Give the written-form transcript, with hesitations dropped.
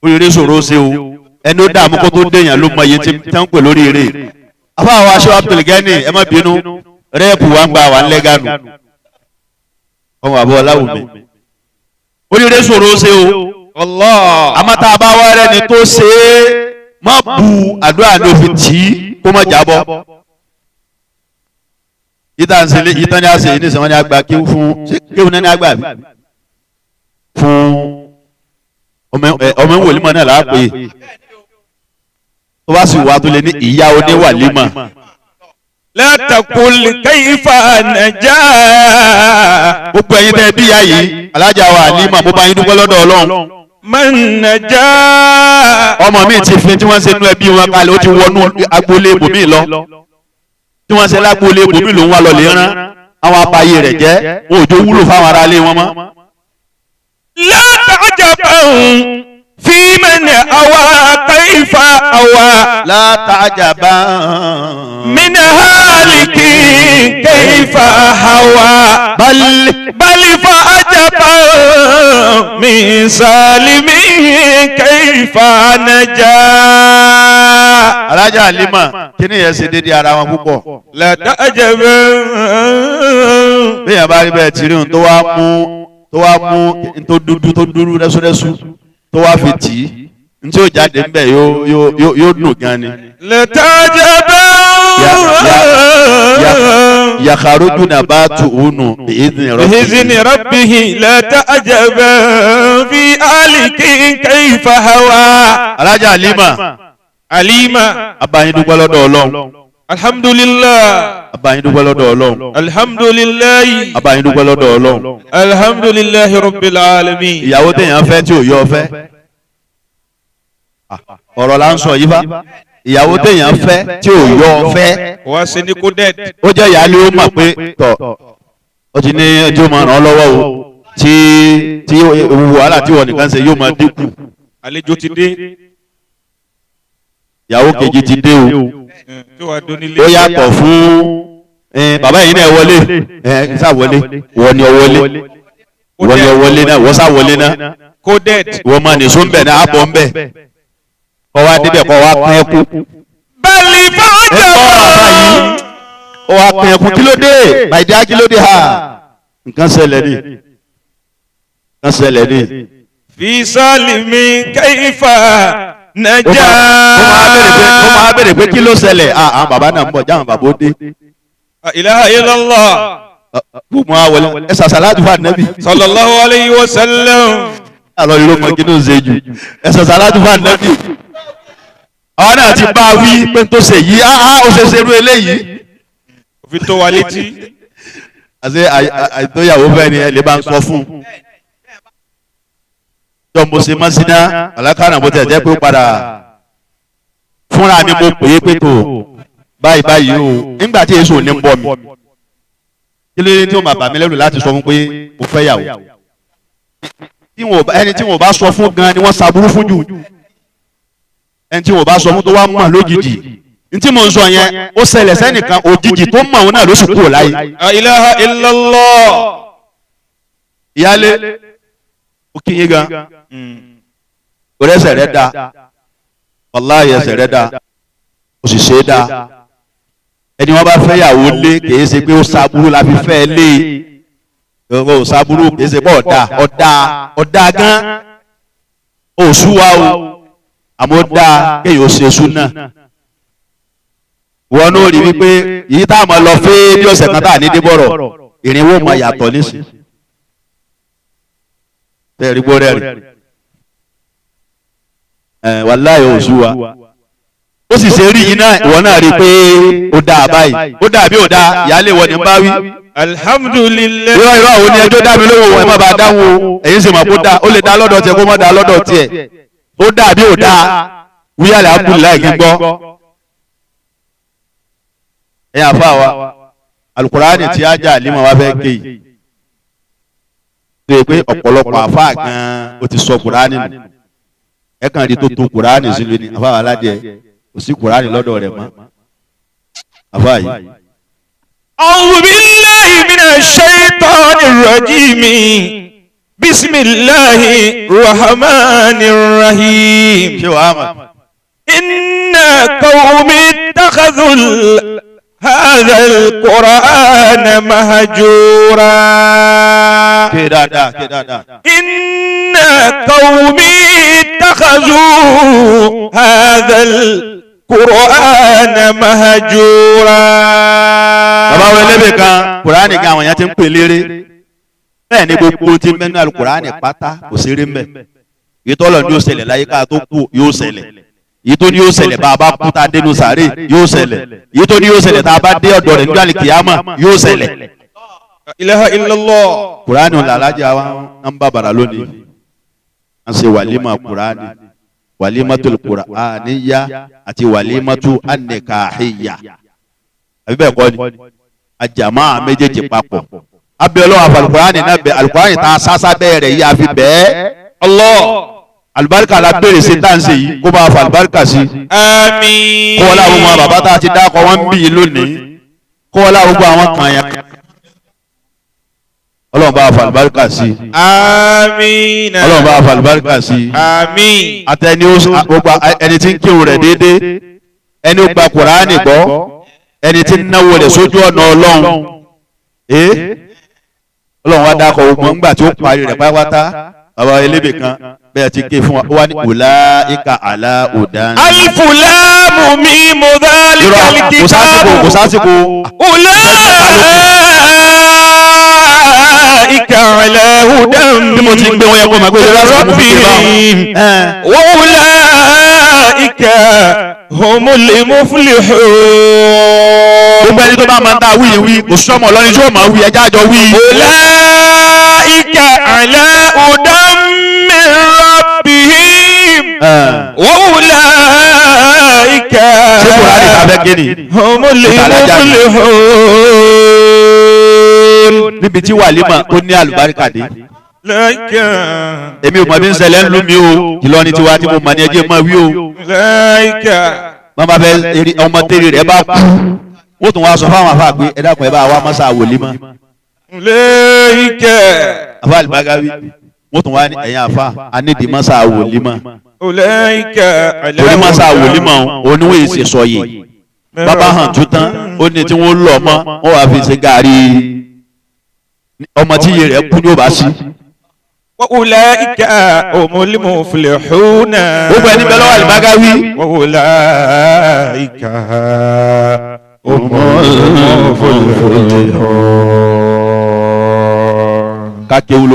Oríire ṣòro ṣe o. Ẹni ó dààmú kó tó déyàn ló mọ iye tí ń pè lórí ire. Afáwọn aṣọ Abdulgani, ẹ má bínú, rẹ́ẹ̀pù wa ń gba wà ń lẹ́gànù ọmọ àbọ̀ ọláwùmí. Oríire ṣòro ṣe o. Allah. Àmọ́ tá a bá wá rẹ́ni tó ṣe é, má bu àdúrà ní òfin tì í kó má jábọ́. Yíta ń sele yíta ní àṣẹ yìí ní sẹ́wọ́n ní àgbà kéwù fún, ṣé kéwù náà ní àgbà bí fún ọmọ ìwòlímọ̀ náà là á pè é. Tó bá sì wà tó lé ní ìyá oníwàlímọ̀. La taqul kayfa naja. Gbogbo ẹ̀yin tẹ́ bí ìyá yìí, alájà wa àlímọ̀, mo bá yín dúpẹ́ lọ́dọ̀ Ọlọ́run. Man naja. Ọmọ mi ti fi tí wọ́n ṣe nú ẹbí wọn kalẹ̀, ó ti wọnú agboolé ibòmí lọ. Tí wọ́n ṣe lágboolé ibòmí lòún wá lọ lè rán àwọn apayé rẹ̀ jẹ́, wọn ò jó wúlò fáwọn aráalé wọn mọ́. La ta'jaban fi man awa kayfa awa. Látàjàbá. Min haliki kayfa hawa. Bal Bal fa'ajaban min salimi kayfa naja. Alájà àlímọ̀, kí ni ìyẹn ṣe déédéé ara wọn púpọ̀. La ta'jaban. Bí èèyàn bá rí bẹ́ẹ̀ tí rí ohun tó wá mú n tó dúdú rẹ́súrẹ́sú tó wá fi tì í, n tí ó jáde ńbẹ̀ yóò dùn gan ni. La ta'jaban. Yàkàrójú náà bá tu ònù ìdíni rọ́bì. بإذن ربه لا تعجبا في آلك كيف هوى. Alájà àlímọ̀, عليما. abayín dúpẹ́ lọ́dọ̀ Ọlọ́run. الحمد لله. Abayín dúpẹ́ lọ́dọ̀ Ọlọ́run. الحمد لله. Abayín dúpẹ́ lọ́dọ̀ Ọlọ́run. الحمد لله رب العالمين. Ìyàwó téèyàn fẹ́ tí ò yọ ọ fẹ́. Ọ̀rọ̀ là ń sọ yìí fa. Ìyàwó téèyàn fẹ́ tí ò yọ ọ fẹ́. Wá sí ní kó dẹ́t. Ó jẹ́ ìyáálé, ó mọ̀ pé tọ̀ ó ti ní ẹjọ́ máa ràn án lọ́wọ́ o, tí wàhálà tí wọ́n nìkan ṣe yóò máa dínkù. Àlejò ti dé. Ìyàwó kejì ti dé o. Tí wàá dónílé. Ó yàtọ̀ fún bàbá yìí náà wọlé, sá wọlé, wọ́n ni ọ wọlé, wọ́n ni ọ wọlé náà, wọ́n sá wọlé náà. Kó dẹ́t. Wọ́n máa nìṣó ń bẹ̀ náà, àbọ̀ ń bẹ̀, kọ́ wa débẹ̀, kọ́ wa pín ẹkú. Bẹ́ẹ̀ni Ẹ kọ́ àbá yìí, ó wá pín ẹkú, kí ló dé màìdí, kí ló dé? Ha, nǹkan ṣẹlẹ̀ ni, nǹkan ṣẹlẹ̀ ni. Fi sálìmí kayfa naja. Ó máa bèrè pé kí ló ṣẹlẹ̀? Ah, àwọn bàbá náà ń bọ̀, jáwọn bàbá ó dé. La ilaha illallah. Gbogbo àwọn wọlé, ẹ sàṣàlátù fún ànábì. Sallallahu alayhi wa sallam. Àlọ́ yìí ló mọ kí ló ń ṣe jù, ẹ sàṣàlátù fún ànábì. Àwọn náà ti bá a wí pé tó ṣe yìí, á ó ṣe ṣerú eléyìí. Òfin tó wa létí. Àti àìtóyàwó fẹ́ ni ẹ lè bá ń sọ fún un. Jọ mo ṣe mọ́síná alákàrà, bó tẹ̀ jẹ́ pé ó padà fúnra mi, mo pè é pé tó báyìí báyìí o, nígbà tí èso ní ń bọ̀ mi, kí ló dé tí ó máa bà mí lẹ́rù láti sọ fún pé mo fẹ́ yàwó? Ẹni tí wọn ò bá sọ fún gan ni wọ́n ṣàbúrú fún jù. Ẹni tí wọn ò bá sọ fún tó wá mọ̀ lójijì, n tí mo ń sọ yẹn, ó ṣẹlẹ̀ sẹ́nìkan òjijì tó mọ̀ òun náà ló sì kúrò láyé. La ilaha illallah. Ìyálé, ó kí yín gan, orí ẹsẹ̀ rẹ̀ da, wàláhì ẹsẹ̀ rẹ̀ da, ó sì ṣe é da. Ẹni wọn bá fẹ́ yàwó lé, kìí ṣe pé ó ṣàbúrú la fi fẹ́ lé ó ṣàbúrú, kìí ṣe pé ọ̀dà ọ̀dà ọ̀dà gan ó sú wa o, àmọ́ ó dáa kéèyàn ó ṣe súnà. Wọn náà rí wípé yìí tá a máa lọ fẹ́ bí ọ̀sẹ̀ kan tá a ní dé bọ̀rọ̀, ìrìnwó máa yàtọ̀ nísìn tẹ́ẹ̀rí gbọ́ rẹ̀ rí ẹ̀, wàláhì ò sú wa. Ó sì ṣe rí yín náà, ìwọ náà rí i pé ó dáa báyìí, ó dáa bí ó dáa, ìyáálé wọ ni ń bá wí. Alhamdulillah. Irọ́ irọ́, àwọn ní ẹjọ́ dá mi lóhùn, ẹ má bàa dáhùn o. Ẹ̀yin sì mọ̀ kó dáa, ó lè dá lọ́dọ̀ tiẹ̀, kó má dáa lọ́dọ̀ tiẹ̀. Ó dáa bí ó dáa, wíyàlẹ̀ abdullahi kí n gbọ́. Ẹ̀yin àfa wa, alukurani tí ajá àlímọ̀ wa fẹ́ ké yìí tó yẹ pé ọ̀pọ̀lọpọ̀ àfa gan-an ó ti sọ kurani nù, ẹ kàn rí tó tó kurani sílùú ni. Àfa wa aládìẹ, kò sí kurani lọ́dọ̀ rẹ̀ mọ́, àfa yìí. أعوذ بالله من الشيطان الرجيم. Bisimilahi rahmani rahim. Ṣé wàá mọ̀? Inna qawmi ittakhadhu hadha al-Qur'ana mahjura. Ké dáadáa, ké dáadáa. Inna qawmi ittakhadhu hadha al-Qur'ana mahjura. Bàbá wa ẹlẹ́bẹ̀ kan, Kùránì kan àwọn èèyàn ti ń pè léré. Bẹ́ẹ̀ ni gbogbo tí mẹ́nu Al-Kùránì pátá kò ṣeré mbẹ̀. Èyí tó lọ ní yóò ṣẹlẹ̀ láyé ká tó kú yóò ṣẹlẹ̀. Èyí tó ní yóò ṣẹlẹ̀ bá a bá kú tá a dénú sàárè yóò ṣẹlẹ̀. Èyí tó ní yóò ṣẹlẹ̀ tá a bá dé ọ̀dọ̀ rẹ̀ níjọ́ àlìkìyámà yóò ṣẹlẹ̀. La ilaha illallah. Kùránì làlájà wa ń bá bàrà lónìí. À ń ṣe wàlímà Kùránì, wàlímàtul Kùránìyà àti wàlímàtu ànìkàhìyà. Àbí bẹ́ẹ̀ kọ́ ni, àjàmá méjèèjì papọ̀. Abẹ́ ọlọ́run àfàlùkùránì náà bẹ̀ àlùkùránì tá a sásá bẹ́ẹ̀ rẹ̀ yìí àfi bẹ́ẹ̀. Allah. Àlùbáríkà la béèrè sí tá à ń ṣe yìí kó bá a fa àlùbáríkà sí. Àmín. Kó wọlé àwọn ọmọ bàbá tá a ti dákọ̀ wọ́n ń bì í lónìí. Kó wọlé àwọn gbogbo àwọn kan yẹn. Ọlọ́run bá a fa àlùbáríkà sí. Àmín. Ọlọ́run bá a fa àlùbáríkà sí. Àmín. Àtẹni ó gbogbo ẹni tí ń kírun rẹ̀ déédéé, ẹni ó gba Kùránì gbọ́, ẹni tí ń náwó rẹ̀ sójú ọ̀nà Ọlọ́run. Ọlọ́run wá dákọ̀ ogun ńgbà tí ó parí rẹ̀ pátápátá. Bàbá elébè kan bẹ́ẹ̀ ti ké fún wa, ó wá ní ulaika ala hudan. Alifu láàmù mímu dhalika Irọ́, kò sásìkò, kò sásìkò. Ulaika ala hudan Bí mo ti gbé wọn yẹ kó máa gbé wọn lásìkò mo fi gbé báwọn. rabbihim. Wa ulaika humul muflihun. Gbogbo ẹni tó bá máa ń dá wí wí, kò sọ́mọ̀ lọ́ni tí ó máa wí, ẹjá jọ wí. Ulaika ala hudan min rabbihim. Wa ulaika Ṣé Kùránì ta fẹ́ ké ni? humul Ìtàlájà ni. muflihun. Níbi tí wàlímà tó ní àlùbáríkà dé. Láìka. Èmi ò mọ̀ bí ń ṣẹlẹ̀ ń lú mi o. Ìlọrin tiwa tí mo mọ̀ ní ẹjẹ́ mọ̀ wí o. Láìka. Wọ́n bá fẹ́ ọmọ tẹ́rẹ̀ rẹ̀ bá kú. Ó tún wá sọ fáwọn afá pé ẹ dákun ẹ bá wa mọ́sá wòlímọ̀. Láìka. Afá àlùbágáwí. Wọ́n tún wá ní ẹ̀yìn afá anídìí mọ́sá wòlímọ̀. Láìka. Torí mọ́sá wòlímọ̀ oníwèé ìṣèṣọ yìí. Bàbá hàn tún tán ó ní tí wọ́n lọ mọ́ wọ́n wá fi ṣe gàrí ọmọ tí iye rẹ̀ kú ní ó bá sí. Wa ulaika humul muflihun. Gbogbo ẹni bẹ́ẹ̀ lọ́wọ́ àlùbágáwí. Wa ulaika humul muflihun. Ká kéwú ló